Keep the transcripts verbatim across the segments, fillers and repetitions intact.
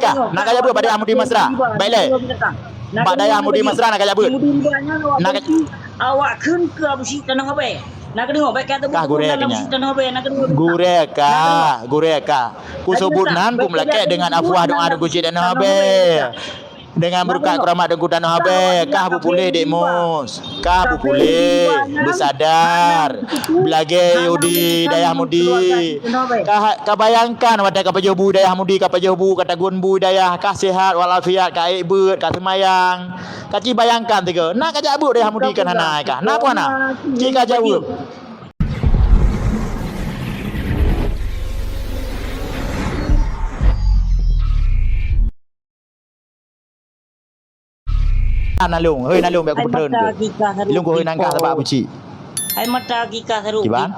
Ka, na ka jak beuet bak Dayah Mudi Mesra. Baik lé. Bak Dayah Mudi Mesra na ka jak beuet. Na ka, awak kheun keu Abusyik Tanoh Abée. Na ka deungoe, baik kata kah gurée keu nyan. Gurée kah, gurée kah. Kuseubut nan, kumeulakée deungon afwah doa Teungku Chik Tanoh Abée. Deungon beureukat keuramat Teungku Tanoh Abée, kah beupuléh Dek Mus. Kah beupuléh, beusadar, beulagée u di Dayah Mudi. Kah, kah bayangkan watée ka pajoh bu Dayah Mudi, ka pajoh bu, ka tagun bu dayah, kah sihat walafiat, ka ék beuet, ka seumayang. Ka ci bayangkan sigoe, na ka jak beuet Dayah Mudi kan hana kah? Na peue hana? Ci ka jaweueb. Nalông, hei nalông, bèk kupeutreun keu. Lông keu hei nangkah sabak buci. Hai mata kikah sarok. Kiban?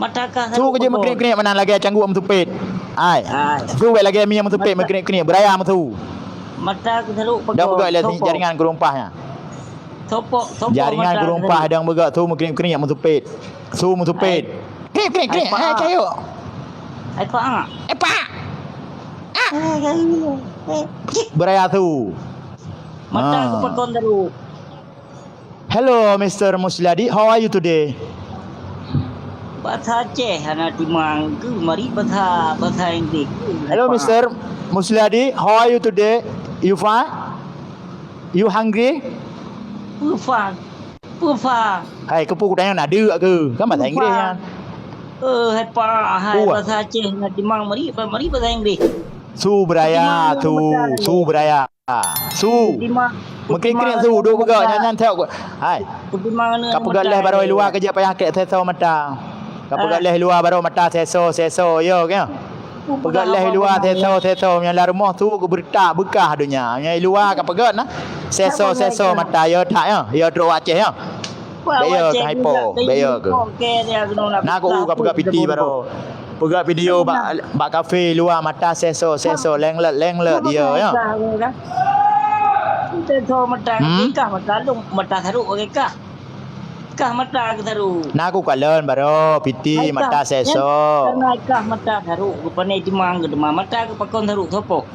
Mata kah sarok. Su keujeuet meukriek-kriek meunan lagèe cangguek meusupet. Ai. Ai. Su bèk lagèe mie meusupet meukriek-kriek, beuraya meusu. Mata keu sarok. Dah peugah lé jaringan keurumpah nyan. Sopok, sopok. Jaringan keurumpah dang peugah su meukriek-kriek meusupet. Su meusupet. Kriek-kriek-kriek. Hai, Pak. Hai, cayok. Hai, Pak. Eh, Pak. Ah. Beuraya su. Mata keu pakon teru. Hello, Mister Musliadi. How are you today? Bahasa Aceh hana timang keu, mari bahasa, bahasa Inggris. Hello, Mister Musliadi. How are you today? You fine? You hungry? Peue fine? Peue fine? Hai, keupeue kutanyong na deuk keu? Kan bahasa Inggris nyan. Eh, hai Pak, hai bahasa Aceh hana timang, mari, mari bahasa Inggris. Su beuraya, su, su beuraya. Su. Meukriek-kriek su, duek peugah nyan-nyan thok. Hai. Ka peugah lheuh baroe luwa keu jeuet payah kèk seso mata. Ka peugah lheuh luwa baroe mata seso, seso, yo, kan? Peugah lheuh luwa seso, seso, nyang lam rumoh su keu beureutak beukah donya. Nyang luwa ka peugah na. Seso, seso mata, yo, that, yo. Yo, trok Aceh, yo. Bèk yo keu hai po, bèk yo keu. Na keu u ka peugah piti baroe. Peugah video bak, bak kafe luwa mata seso, seso, lenglet, lenglet, yo, yo. Seso mata, kah mata lông, mata sarok kah? Kah mata keu sarok. Na keu kalon baroe, piti mata seso. Kah mata sarok, keu pane timang keu teuma, mata keu pakon sarok, sopo?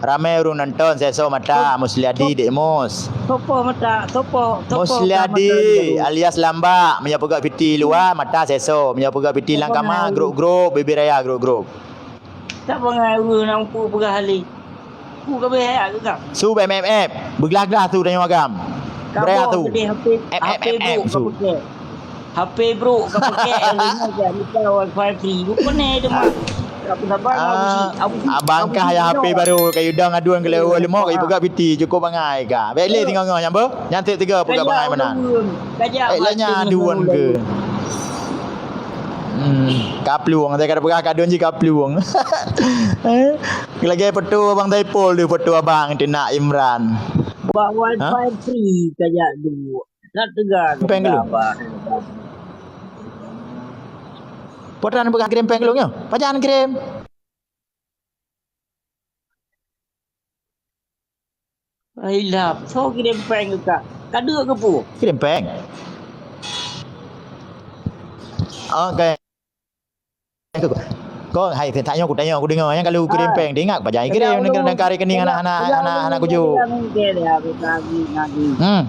Ramé ureueng nonton, seso mata, Musliadi, Dek Mus. Sopo mata, sopo, sopo Musliadi alias Lambak, meunyoe peugah piti luwa, mata seso, meunyoe peugah piti lam kama, grop-grop, bibir raya grop-grop. Tak bangai ureueng nyang peugah hali. Ku ka beuhai keu kah? Su bèk mép-mép, beuglah-glah su tanyoe agam. Beuraya su. Ép, ép, ép, ép, su. H P brok ka pakai, leunyat jak buka wifi free. Bukan eh, dia mak. Tak sabar, Abu Syik. Abu Syik. Abang kah ya H P baru, kayu dong aduan ke lewat lemah, kayu peugah piti, cukup bangai kah. Bèk lé singoh-ngoh nyang beuh. Nyan tiga peugah bangai meunan. Bèk lé nyan aduan ke. Hmm, kaplueng, saya kata peugah kadun ji kaplueng. Eh, lagi foto Abang Saipul tu, foto abang teunak Imran. Bak wifi free kajak duek. That teuga keu péng lôn. Peue tan peugah kirém péng lôn nyoe? Pajan kirém? Ilap, soe kirém péng keu kah? Ka deuk keu peue? Kirém péng. Oke. Kon hai, tanyong ku tanyong, ku deungoe nyang kalu kirém péng, teuingat pajan kirém, nang kari keuning hana, hana, hana, hana kuju. Hmm.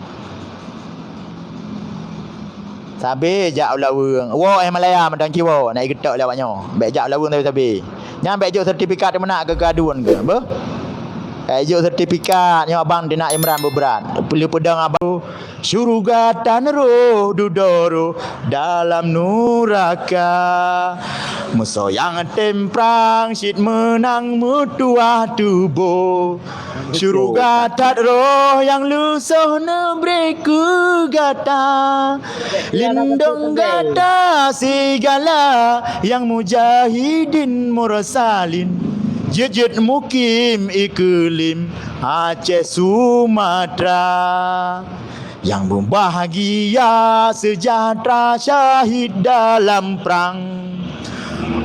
Sabe jak u Laweueng. Woe eh Malaya mantong kiwoe, nak ikeutok lé awak nyoe. Bèk jak u Laweueng sabe-sabe. Nyan bèk jok sertifikat meunak keu gadun keu, beuh? Bèk jok sertifikat nyoe abang dinak Imran beubrat. Leupeudong abang. Syuruga tan roh dudoe roh dalam nuraka. Musoh nyang tem prang cit meunang meutuwah tuboh. Syuruga that roh nyang leusoh neubri keu gata. Lindong gata sigala nyang mujahidin mursalin. Jeuet-jeuet mukim ikeulim Aceh Sumatra. Nyang mubahgia seujahteura syahid dalam prang.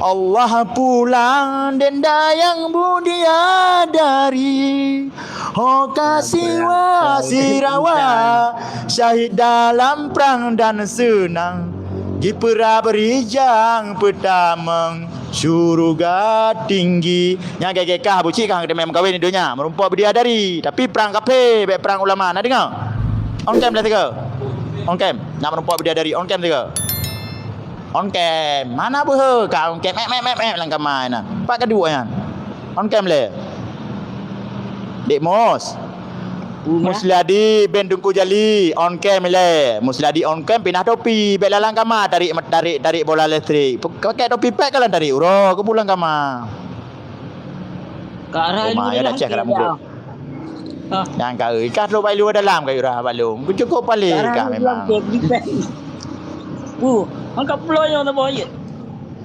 Allah pulang denda nyang mulia dari ho ka siwa sirawa syahid dalam prang dan seunang jipeurab rijang peutamong. Syuruga tinggi. Nyang gét-gét kah buci kah teumé meukawen di donya, meurumpok bidadari, tapi prang kafé, bék prang ulama. Na deungoe? On cam lé sigoe. On cam. Nak meurumpok bidadari, on cam sigoe. On cam. Mana beuhe ka on cam? Mek, mek, mek, mek, lam kama na. Pat ka duek nyan. On cam lé. Dek Mus. Musliadi bin Teungku Jali, on cam ilée. Musliadi on cam pinah topi, bék lalang kama tarik, tarik, tarik bola listrik. Pakai topi pék kalan tarik uroe keu pulang kama. Kak Rai. Oma ya dah cek dalam grup. Ah. Nyang ka euy kah lôn bai luwa dalam ka yura balong. Cukup paléh kah memang. Pu, angkat pulo nyoe saboh ye.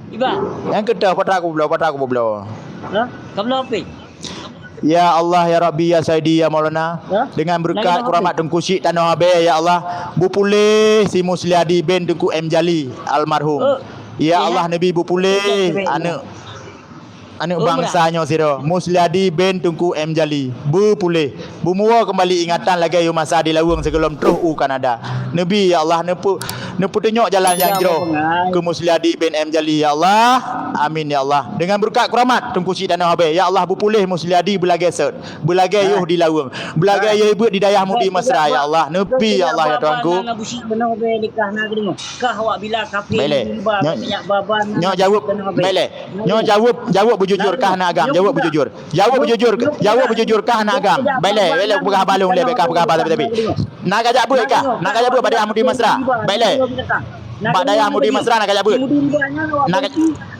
Iba. Nyang keutah patra kubloe, patra kubloe. Ha? Kabloe api. Ya Allah, ya Rabbi, ya Saidi, ya Maulana, dengan beureukat keuramat Teungku Chik Tanoh Abée, ya Allah, beupuléh si Musliadi bin Teungku M Jali almarhum. Ya Allah, neubi beupuléh aneuk, aneuk bansa nyoe sidroe, Musliadi bin Teungku M Jali, beupuléh, beumuwoe keumbali ingatan lagée yôh masa di Laweueng sigohlom troh u Kanada. Neubi, ya Allah, neupeu-, neupeutunyok jalan nyang jroh keu Musliadi bin M Jali, ya Allah. Amin, ya Allah. Dengan beureukat keuramat Teungku Chik Tanoh Abée, ya Allah, beupuléh Musliadi beulagée sot, beulagée yôh di Laweueng, beulagée yôh beuet di dayah Mudi Mesra, ya Allah. Neubi, ya Allah, ya Tuhanku. Bailé. Nyoe, nyoe jaweueb, bailé. Nyoe jaweueb, jaweueb beujujur kah na agam, jaweueb beujujur. Jaweueb beujujur, jaweueb beujujur kah na agam. Bailé, bailé, peugah balong lé, bék kah peugah balong tapi. Na ka jak beuet kah? Na ka jak beuet bak dayah Mudi Mesra? Bailé. Bak dayah Mudi Mesra na ka jak beuet? Na ka,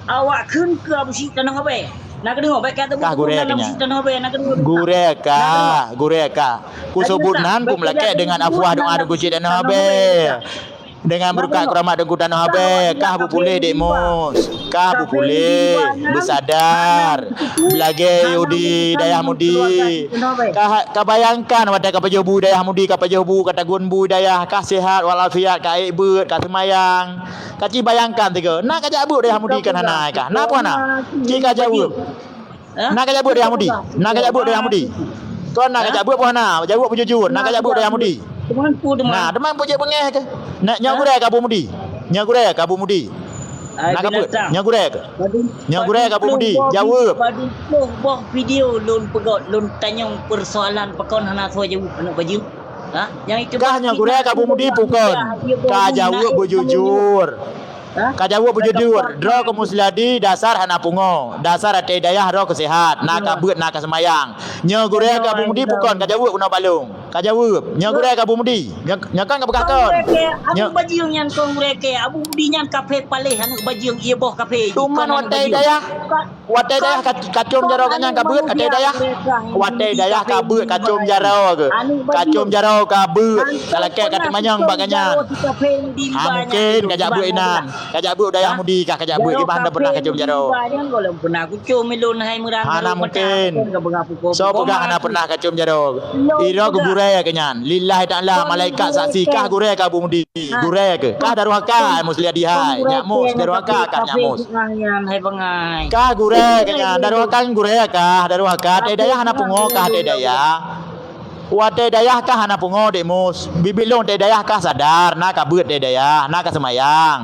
awak kheun keu Abu Syik Tanoh Abée. Na ka deungoe, bék kah gurée keu nyan. Gurée kah, gurée kah. Kuseubut nan kumeulakée dengan afwah doa Teungku Chik Tanoh Abée. Dengan beureukat keuramat Teungku Tanoh Abée, kah beupuléh Dek Mus, kah beupuléh, beusadar, beulagée yôh di dayah Mudi. Kah, kah bayangkan watée ka pajoh bu dayah Mudi, ka pajoh bu, ka tagun bu dayah, kah sehat walafiat, ka ék beuet, ka seumayang. Ka ci bayangkan tiga, na ka jak beuet dayah Mudi kan hana kah? Na peue hana? Ci ka jaweueb. Na ka jak beuet dayah Mudi. Na ka jak beuet dayah Mudi. Kon na ka jak beuet peue hana? Jaweueb beujujur. Na ka jak beuet dayah Mudi. Teuma peue teuma? Na, teuma peue jeuet beungéh keu? Na, nyoe gurée keu Abu Mudi. Nyoe gurée keu Abu Mudi. Na ka beuet. Nyoe gurée keu? Nyoe gurée keu Abu Mudi. Jaweueb. Padum ploh boh video lôn peugét, lôn tanyong persoalan pakon hana soe jaweueb aneuk bajeueng. Ha? Nyang itu kah nyoe gurée keu Abu Mudi pakon? Ka jaweueb beujujur. Ka jaweueb beujujur, droe keu Musliadi dasar hana pungo, dasar até dayah droe keu sehat, na ka beuet na ka seumayang. Nyoe gurée keu Abu Mudi pakon ka jaweueb keunoe balong. Ka jaweueb. Nyoe gurée keu Abu Mudi. Nyoe, nyoe kan ka peugah kon. Abu bajeueng nyan kon gurée keu Abu Mudi nyan kafé paléh aneuk bajeueng ié boh kafé. Tuman watée dayah. Watée dayah ka, kacôm jaroe gobnyan ka beuet, watée dayah. Watée dayah ka beuet, kacôm jaroe geuh. Kacôm jaroe ka beuet. Ka lakée ka teumanyong bak gobnyan. Ha, mungken ka jak beuet inan. Ka jak beuet dayah Mudi kah, ka jak beuet, iban dah pernah kacôm jaroe. Hana mungken. Soe peugah hana pernah kacôm jaroe? Iroe gurée keu nyan. Lillahi ta'ala, malaikat saksi kah gurée keu Abu Mudi. Gurée keu? Kah daruhaka, Musliadi hai. Nyak Mus, daruhaka kah Nyak Mus? Kah gurée keu nyan, daruhaka gurée kah, daruhaka. Até dayah hana pungo kah até dayah? Watée dayah kah hana pungo Dek Mus? Bibi lôn até dayah kah sadar, na ka beuet até dayah, na ka seumayang.